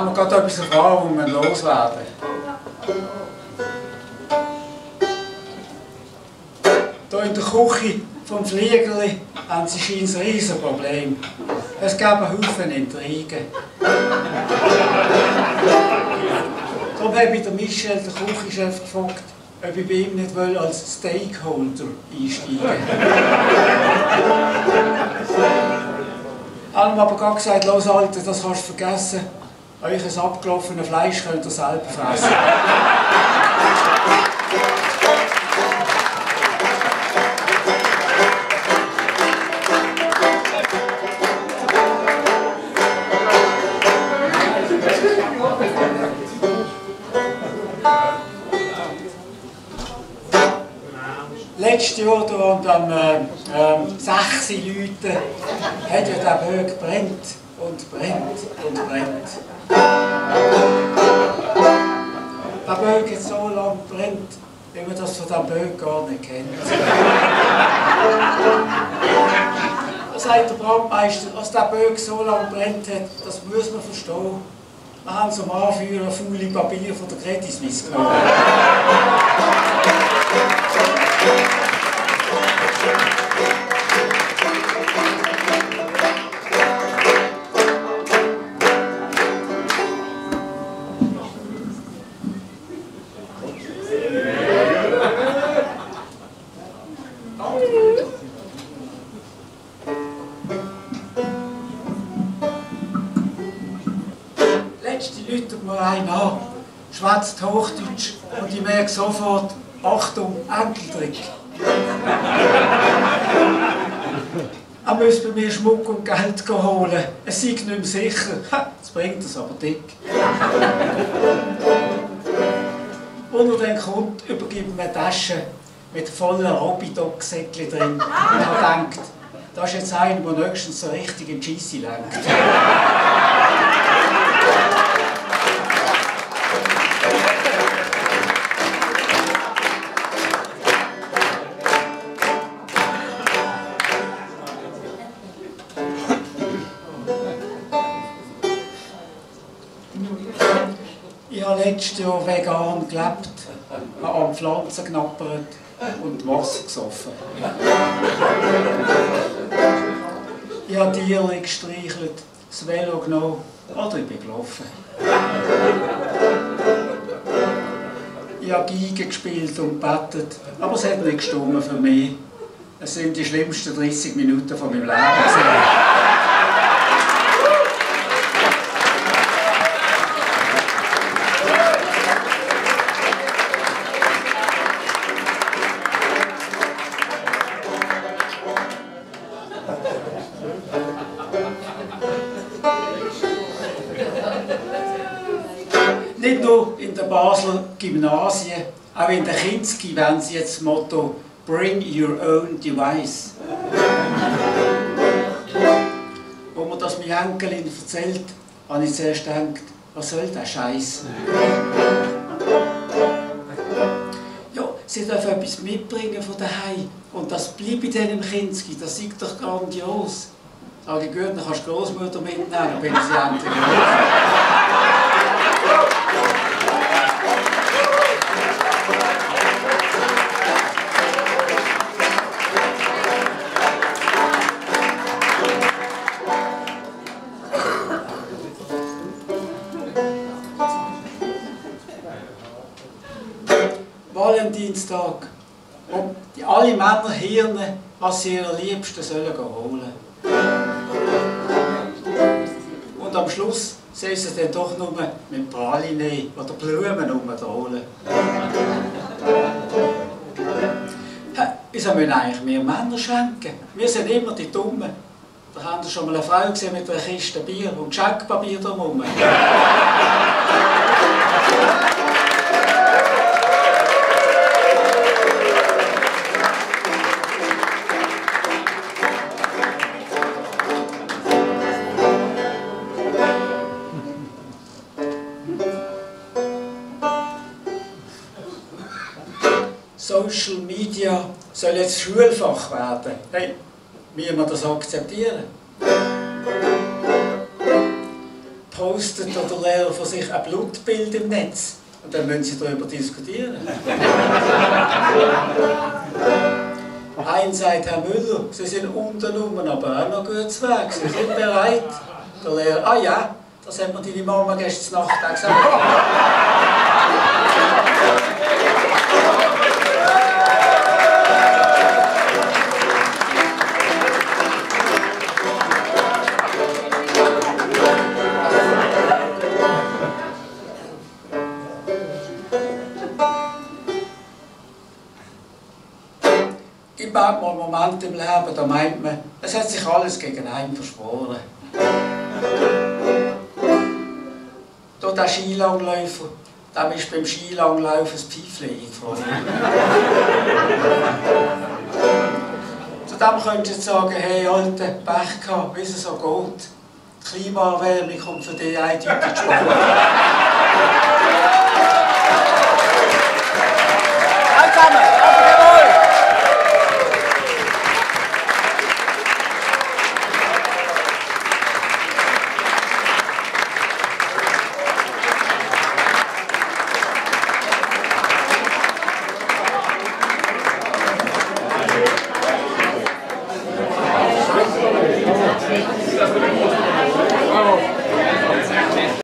haben wir gerade etwas erfahren, das wir loswerden. Hier in der Küche vom Fliegerli haben sie scheinbar ein riesiges Problem. Es gab einen Haufen Intrigen. Darum habe ich den Michel, den Küchenchef, gefragt, ob ich bei ihm nicht als Stakeholder einsteigen will. Haben aber gerade gesagt, los Alter, das kannst du vergessen. Euch ein abgelaufenes Fleisch könnt ihr selber fressen. Letztes Jahr und am 6 Leuten hat ja der Böck brennt und brennt und brennt. Der Böck jetzt so lange brennt, wie man das von diesem Böck gar nicht kennt. Da sagt der Brandmeister, dass der Böck so lange brennt hat, das muss man verstehen. Wir haben zum Anführer faule Papier von der Credit Suisse genommen. Letzte läutet mir einen an, schwätzt Hochdeutsch und ich merke sofort, Achtung, Enkeltrick. Er müsste bei mir Schmuck und Geld holen. Es sei nicht mehr sicher. Jetzt bringt es aber dick. Und er dann kommt, übergibt mir eine Tasche mit vollen Robidoc-Säckchen drin. Und er denkt, das ist jetzt einer, der nächstens so richtig in die Scheisse lenkt. Ich habe letztes Jahr vegan gelebt, habe an Pflanzen knappert und Wasser gesoffen. Ich habe Tiere gestreichelt, das Velo genommen oder ich bin gelaufen. Ich habe Geige gespielt und gebetet, aber es hat nicht gestimmt für mich. Es sind die schlimmsten 30 Minuten von meinem Leben gewesen. Nicht nur in den Basler Gymnasien, auch in der Kinski wollen sie jetzt das Motto «Bring your own device». Als mir das meine Enkelin erzählt, habe ich zuerst gedacht, was soll der Scheiß? Ja, sie dürfen etwas mitbringen von daheim und das bleibt in diesem Kinski, das ist doch grandios. Sage ich, gut, dann kannst du die Großmutter mitnehmen, dann bin ich sie endlich los. Valentinstag. Und alle Männer Hirne, was sie ihrer Liebsten sollen holen. Und am Schluss sehen sie dann doch nur mit Praline oder Blumen rumdrohlen. Wieso müssen eigentlich wir Männer schenken? Wir sind immer die Dummen. Da haben Sie schon mal eine Frau gesehen mit einer Kiste Bier und Geschenkpapier drumherum. Social Media soll jetzt Schulfach werden. Hey, wie wir das akzeptieren? postet der Lehrer von sich ein Blutbild im Netz. Und dann müssen sie darüber diskutieren. Ein sagt, Herr Müller, Sie sind untenrum, aber auch noch gut zu Weg. Sie sind bereit. Der Lehrer, ah ja, das hat mir deine Mama gestern Nacht auch gesagt. Es gibt auch mal Momente im Leben, da meint man, es hat sich alles gegen einen verschworen. Da der Skilangläufer, dem ist beim Skilanglaufen das Pfeifchen eingefallen. Zu dem könntest du jetzt sagen, hey Alter, Pech gehabt, wie es so geht. Die Klimaerwärmung kommt für dich eindeutig zu spät.